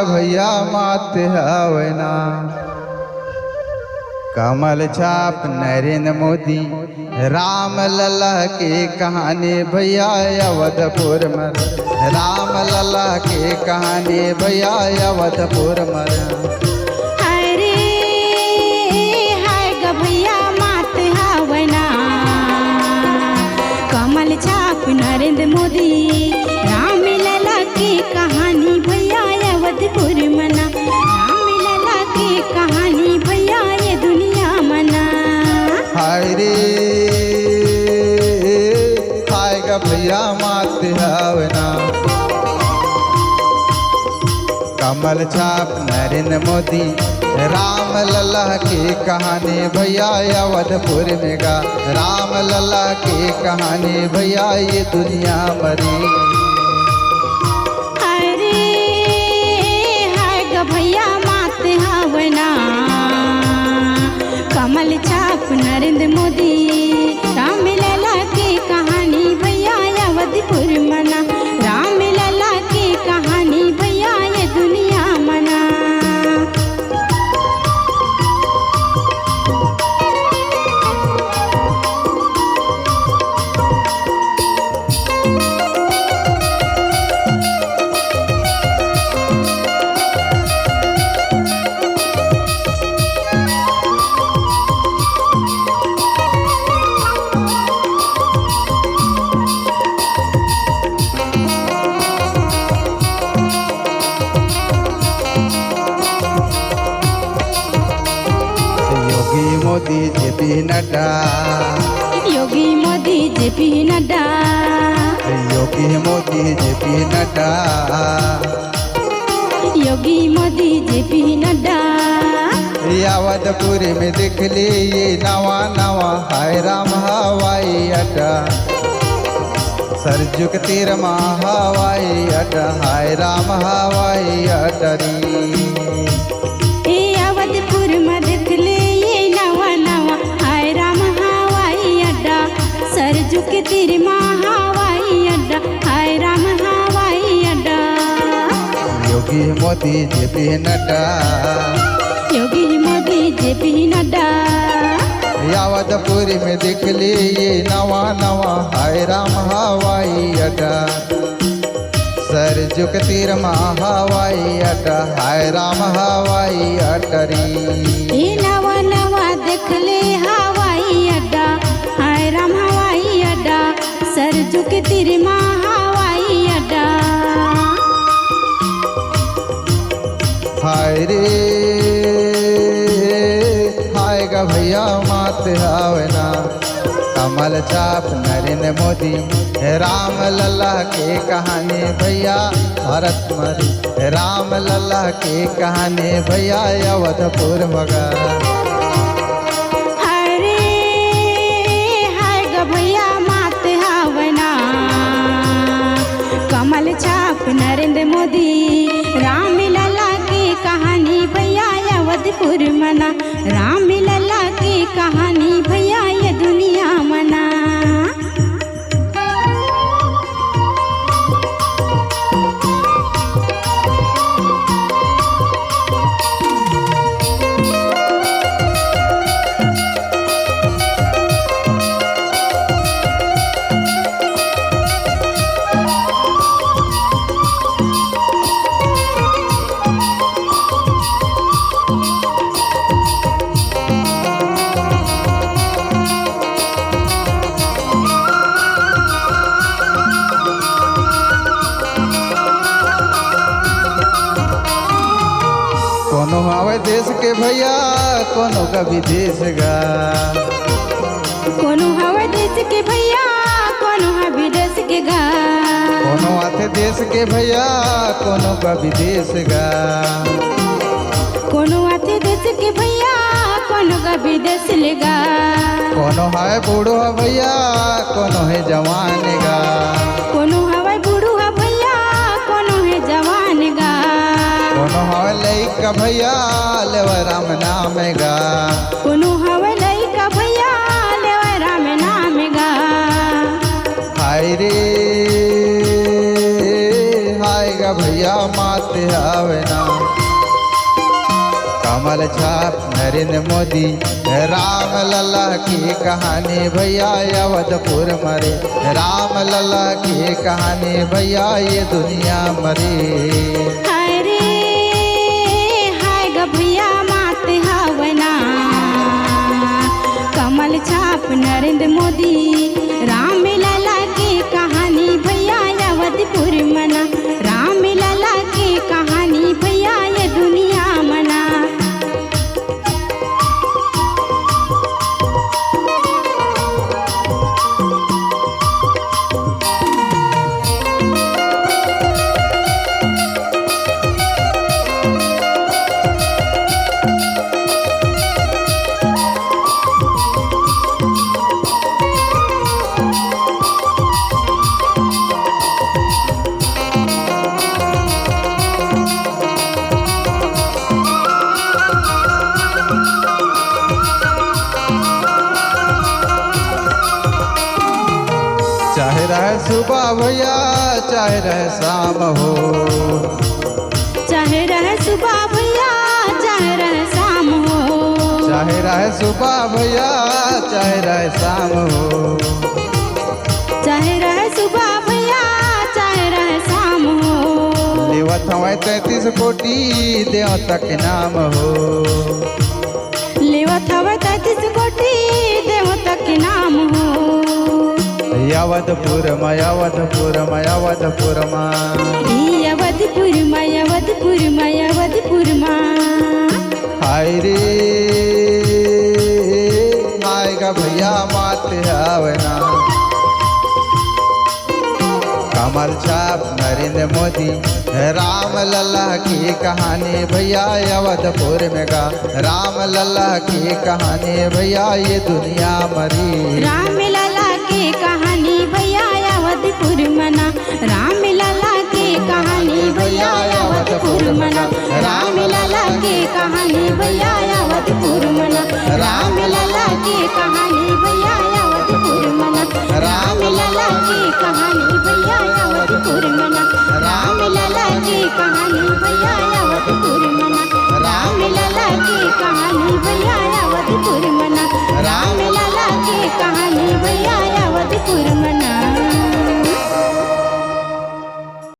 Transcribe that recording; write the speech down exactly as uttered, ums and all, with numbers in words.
भैया मात हवे ना। कमल छाप नरेंद्र मोदी, राम लला के कहानी भैया अवधपुर म। राम लला के कहानी भैया अवधपुर म। अरे हाय ग भैया मात हवे ना। कमल छाप नरेंद्र मोदी, राम लला के कहानी भैया अवधपुर म ना। राम लला के कहानी भैया ये दुनिया म ना। हाय रे, हाय ग भैया मात हवे ना। कमल छाप नरेंद्र मोदी, राम लला के कहानी भैया अवधपुर म गा। राम लला के कहानी भैया ये दुनिया म रे। अरे हाय ग भैया मात हवे ना। कमल छाप नरेंद्र मोदी, राम लला के कहानी भैया अवधपुर म ना। राम लला के कहानी भैया ये दुनिया म ना। योगी मोदी जेपी नड्डा। योगी मोदी जेपी नड्डा। योगी मोदी जेपी नड्डा। योगी मोदी जेपी नड्डा। अवधपुर म देख ले ये नवा नवा हाय राम हवाई अड्डा। सरजू के तीर म हवाई अड्डा, हाय राम हवाई अड्डा रे। ए अवधपुर म देख ले ये नवा नवा हाय राम हवाई अड्डा। सरजू के तीर म हवाई अड्डा, हाय राम हवाई अड्डा। योगी मोदी जेपी नड्डा। योगी मोदी जेपी नड्डा। अवधपुर म देख ले ये नवा नवा हाय राम हवाई अड्डा। सरजू के तीर म हवाई अड्डा, हाय राम हवाई अड्डा रे। ए नवा नवा देख ले हवाई अड्डा, हाय राम हवाई अड्डा। सरजू के तीर म हवाई अड्डा। हाय रे, हाय ग भैया मात हवे ना। कमल छाप नरेंद्र मोदी, राम लला के कहानी भैया भारत म रे। राम लला के कहानी भैया अवधपुर म गा। अरे हाय ग भैया मात हवे ना। कमल छाप नरेंद्र मोदी, राम लला के कहानी भैया अवधपुर म ना। राम लला के कहानी भैया ये दुनिया म ना। कोनो हवे देश के भैया, कोनो का विदेश गा। कोनो हवे देश के भैया, कोनो ह विदेश के गा। कोनो आथे देश के भैया, कोनो का विदेश गा। कोनो आथे देश के भैया, कोनो का विदेश ले गा। कोनो हवे बूढ़ो ह भैया, कोनो हे जवान गा। कोनो हवे बूढ़ो ह भैया, कोनो हे जवान गा। कोनो हवे लइका भैया, लेवय राम नाम गा। कोनो हवे लइका भैया, लेवय राम नाम गा। हाय रे, हाय गा भैया, मात हवे ना। कमल छाप नरेंद्र मोदी, राम लला के कहानी भैया अवधपुर म रे। राम लला के कहानी भैया ये दुनिया म रे। अरे हाय ग भैया मात हवना, कमल छाप नरेंद्र मोदी, राम लला के कहानी भैया अवधपुर म ना। राम लला के कहानी भैया ये दुनिया म ना। चाहे रहे सुबह भैया, चाहे रहे शाम हो। चाहे रहे सुबह भैया, चाहे रहे शाम हो। चाहे रहे सुबह भैया, चाहे रहे शाम हो। चाहे रहे सुबह भैया, चाहे रहे शाम हो। लेवत हवय तैंतीस कोटि देवता के नाम हो। लेवत हवय तैंतीस कोटि देवता के नाम हो। अवधपुर म, अवधपुर म, अवधपुर म। ई अवधपुर म, अवधपुर म, अवधपुर म। हाय रे, हाय ग भैया मात हवना। कमल छाप नरेंद्र मोदी, राम लला के कहानी भैया अवधपुर म गा। राम लला के कहानी भैया ये दुनिया म रे। राम लला के कहानी भैया अवधपुर म ना। राम लला के कहानी भैया अवधपुर म ना। राम लला के कहानी भैया अवधपुर म ना। राम लला के कहानी भैया अवधपुर म ना। राम लला के कहानी भैया अवधपुर म ना। राम लला के कहानी भैया अवधपुर म ना। राम लला के कहानी भैया अवधपुर म ना। राम लला के कहानी भैया अवधपुर म